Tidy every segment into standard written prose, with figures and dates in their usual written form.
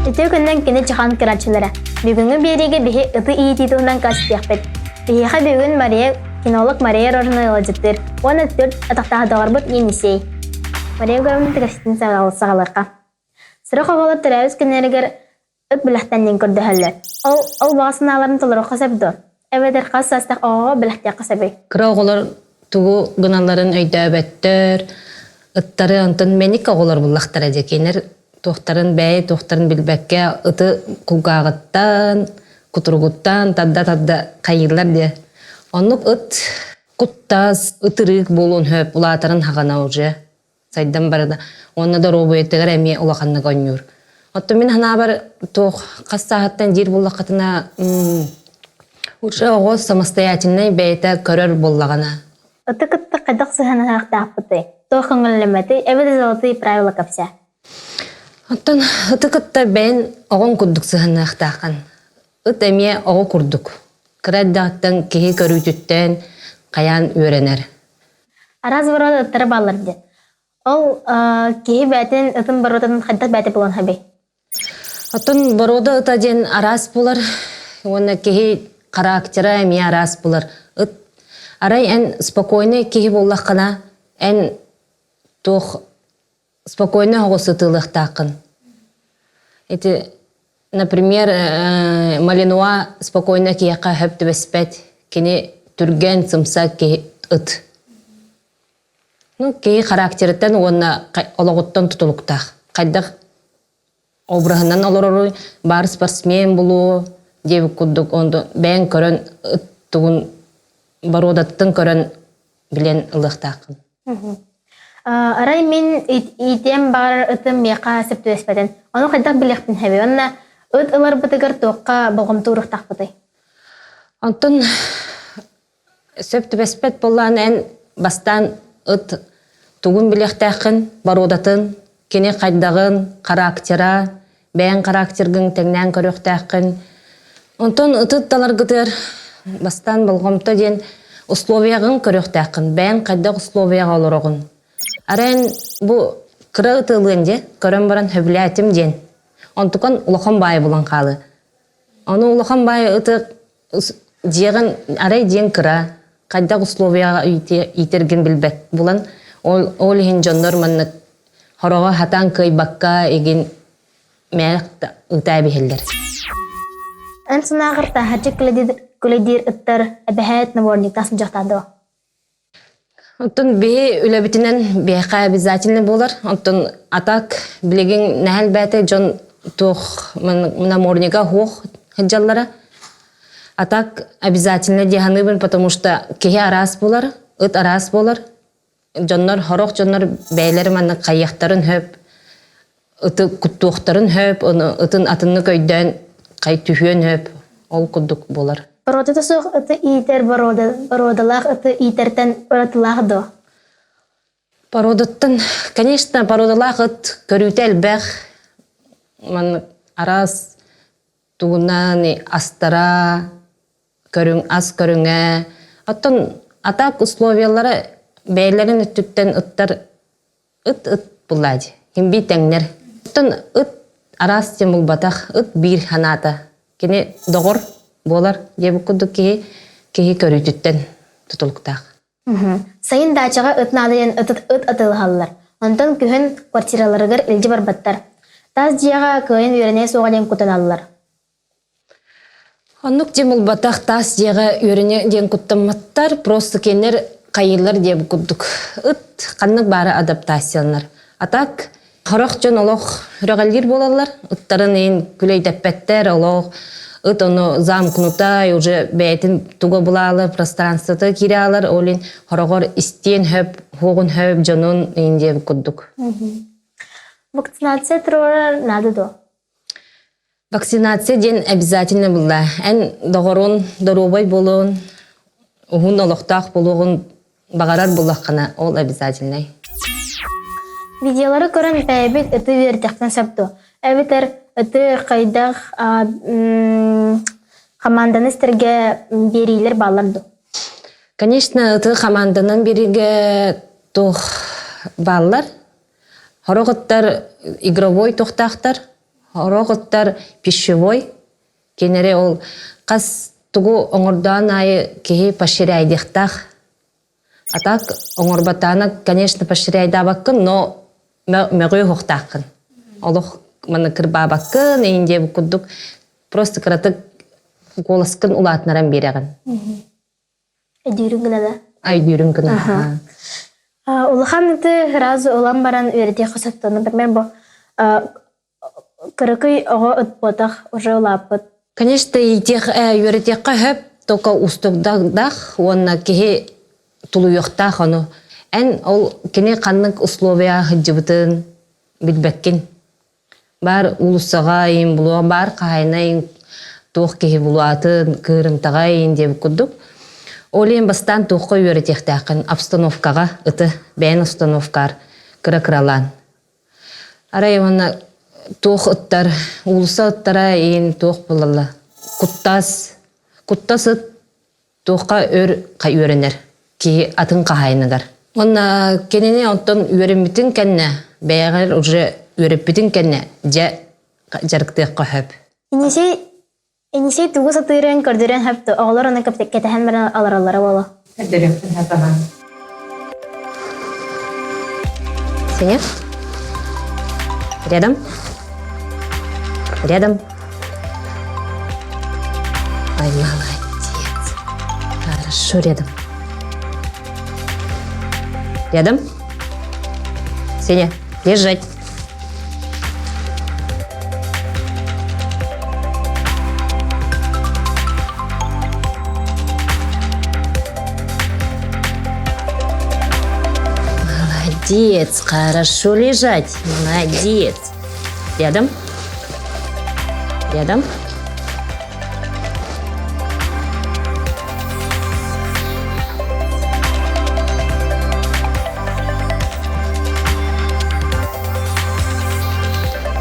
Үтүө күннэн кини чахан кырааччылара. Бүгүҥҥү биэриигэ биһи ыты иитии туһунан кэпсэтиэхпит. Биһиэхэ бүгүн Мария, кинолог Мария Рожина ыалдьыттыыр уонна түөрт атахтаах доҕорбут Енисей. Мария Егоровна кэпсэтин саҕалыахха. Сорох оҕолор төрөөбүт күннэригэр ыт бэлэхтэн диэн көрдөһөллөр. Ол, ол баҕа санааларын толоруохха сөп дуо? Эбэтэр хас саастаах оҕоҕо бэлэхтиэххэ сөбүй? Кыра оҕолор тугу гыналларын өйдөөбөттөр, ыттары онтон мэник оҕолор буллахтара дьэ кинилэр туохтарын бэйэ туохтарын билбэккэ ыты кулгааҕыттан, кутуругуттан тарда-тарда хайыыллар диэ. Оннук ыт куттас, ытырыык буолуон сөп улаатарын хаҕана уже сайдан барда уонна доруобуйатыгар эмиэ улаханнык оонньуур. Оттон мин санаабар туох хас сааһыттан диир буллаххытына уже оҕо самостоятельнай бэйэтэ көрөр буоллаҕына. Ыты кытта хайдах сыһыаннаһыахтаахпытый? Туох көҥүллэммэтий эбэтэр золотые правила кэпсээ. Оттон ыты кытта бэйэн оҕоҥ курдук сыһыанныахтааххын. Ыт эмиэ оҕо курдук. Кыра эрдэҕиттэн киһи көрүүтүттэн хайаан үөрэнэр. Араас боруода ыттара бааллар диэн. Ол киһи бэйэтин ытын боруодатын хайдах бэйэтэ булан хабый? Оттон боруода ыта диэн араас булар уонна киһи характера эмиэ араас булар. Ыт арай эн спокойный киһи буоллаххына эн туох спокойно оҕус ытыылыахтааххын. Ити, например, Малинуа спокойно киһиэхэ сөп түбэспэт, кини түргэн, сымса киһи ыт. Ну, киһи характерыттан уонна олоҕуттан тутулуктаах. Хайдах обраһынан олороруй, баар спортсмен булуу диэбит курдук, онтон бэйэҥ көрөн ыт тугун боруодаттан көрөн билэн ылыахтааххын. Арай мин иитиэм баҕарар ытым миэхэ сөп түбэспэтин. Ону хайдах билиэхпин сөбүй? Уонна ыт ыларбытыгар туохха болҕомто ууруохтаахпытый? Онтон сөп түбэспэт буоллаҕына эн бастаан ыт тугун билиэхтээххин, боруодатын, кини хайдаҕын, характера, бэйэҥ характергын тэҥнээн көрүөхтээххин. Онтон ыты таларгытыгар бастаан болҕомто диэн условияҕын көрүөхтээххин, бэйэҥ хайдах условияҕа олороҕун. Арай эн бу кыра ытыалыан диэ, көрөн баран сөбүлээтим диэн. Онтукан улахан баайы булан хаалыы. Ону улахан баайы ыты дьиэҕин арай диэн кыра, хайдах условияҕа иитэргин билбэт булан, ол, ол иһин дьоннор маннык хороҕо хатаан кыайбакка игин мээлэх ытаа биһэллэр. Эн санааҕар таһырдьа күлэдиир ыттар эбэһээт наборниктаах сылдьыахтаах дуо? Оттон биһи үлэбитинэн биһиэхэ обязательно буолар. Оттон а так билигин нэһэл бээтэ дьон туох наморднига суох сылдьаллара. А так обязательно дии саныыбын, потому что киһи араас буолар, ыт араас буолар. Дьоннор, сорох дьоннор бэйэлэрэ маннык хайыахтарын сөп, ыты куттуохтарын сөп, ону ытын атыннык өйдөөн хай түһүөн сөп, ол курдук буолар. Боруодата суох ыты иитэр боруодалаах ыты иитэртэн уратылаах дуо? Породаттан, конечно, породалаах ыт көрүүтэ элбэх. Маннык араас тугунан астара, көрүҥ ас көрүҥэ. Оттон атак условиялара бэйэлэрин өттүттэн ыттар ыт-ыт буллаа дии. Ким тэҥнэр. Оттон ыт араас диэн булбатах, ыт биир санаата. Кини доҕор буолар диэбит курдук киһи киһи көрүүтүттэн тутулуктаах. Сайын даачаҕа ыт наадыйан ыт ыт атыылаһаллар. Онтон күһүн квартираларыгар илдьэ барбаттар. Тас дьиэҕэ кыайан үөрэнэ суоҕа диэн кутаналлар. Оннук дьиэ булбатах таас дьиэҕэ үөрэнэ диэн куттамматтар, просто кинилэр хайыыллар диэбит курдук. Ыт ханнык баара адаптацияланар. А так сорох дьон олох үрэҕэллиир буолаллар, ыттарын иһин күлэйдэппэттэр, олох ыт ону замкнутай, уже бэйэтин туга булаалар, пространствота киирэ алар, ол иһин хороҕор истиэн хөп, хуоҕун хөп дьонун иһин диэбит курдук. Вакцинация туруорар наада дуо? Вакцинация диэн обязательно булла. Эн доҕорун, доруобай буолуон, уһун олохтоох буолуоҕун баҕарар буллаххына, ол обязательнай. Видеолары көрөн бэйэбит ыты үөрдэхтэн сөп дуо? Эбэтэр ыты хайдах хамаанданы истэргэ биэриилэр бааллар дуо? Конечно, ыты хамаанданан биэриигэ туох бааллар. Сорох ыттар игровой туохтаахтар. Сорох ыттар пищевой, кинилэри ол хас тугу оҥордоон аайы киһи поощряйдыахтаах. А так оҥорботаана, конечно, поощряйдаабаккын, но мөҕүө уһуктааххын. Олох маны кырбаабаккын, иин диэбит курдук просто кыратык голоскын улаатынаран биэрэҕин. Өйдүүрүн гына да? Өйдүүрүн гына. Улахан ыты сразу ылан баран үөрэтиэххэ сөп Например, бу кыракый оҕо ыт буотах уже улааппыт. Конечно, үөрэтиэххэ сөп, только уустуктаах уонна киһи тулуйуохтаах ону. Эн ол кини ханнык условия сылдьыбытын билбэккин. Баар уулуссаҕа иин булуо, баар хаһаайына иин туох киһи булуатын, кыырымтаҕа иин диэбит курдук. Ол иһин бастаан туохха үөрэтиэхтээххин обстановкаҕа ыты, бэйэн обстановкаар кыра-кыралаан. Арай уонна туох ыттар, уулусса ыттара иин туох буолалла? Куттас, куттас ыт туохха өр үөрэнэр киһи атын хаһаайыныгар. Уонна кинини онтон үөрэммитин кэннэ, бэйэҕэр уже үөрэппитин кэннэ дьэ дьарыктыахха сөп. Енисей Енисей тугу сатыырын көрдөрөн сөп оҕолор ону кэтэһэн баран алараллара буолуо. Көрдөрүөхпүн сөп аҕа. Сеня? Рядом? Рядом? Ай, молодец. Хорошо, рядом. Рядом? Сеня, лежать. Молодец, хорошо лежать. Молодец. Рядом. Рядом.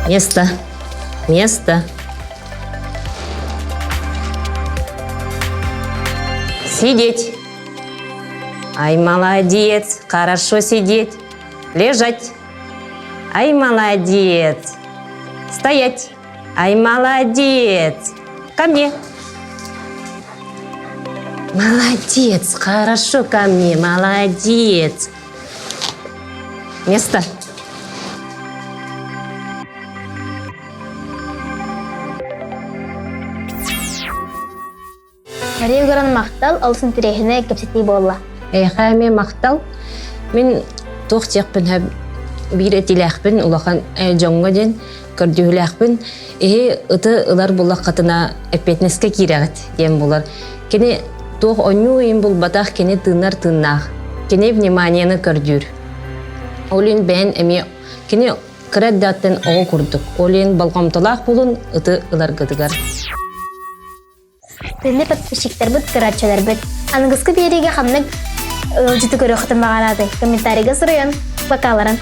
Место. Место. Сидеть. Ай, молодец. Хорошо сидеть. Лежать. Ай, молодец. Стоять. Ай, молодец. Ко мне. Молодец, хорошо ко мне, молодец. Место. Мария Егоровна махтал, олус интэриэһинэй кэпсэтии буолла. Эйиэхэ эмиэ махтал. Мин туох диэхпин биир этиилээхпин улахан дьоҥҥо диэн көрдүүһүлээхпин. Иһи ыты ылар буллаххытына эппиэтинэскэ киирэҕит диэн булар. Кини туох онньуу ыйын булбатах, кини тыынар тыыннаах. Кини вниманиены көрдүүр. Ол иһин бэйэн эмиэ кини кыра эрдэҕиттэн оҕо курдук. Ол иһин болҕомтолоох буолун ыты ыларгытыгар. Күндү подписчиктарбыт, көрөөччүлэрбит, аныгыскы биэриигэ ханнык ыалдьыты көрүөххүтүн баҕараатый? Комментарийга суруйан, бакааларын.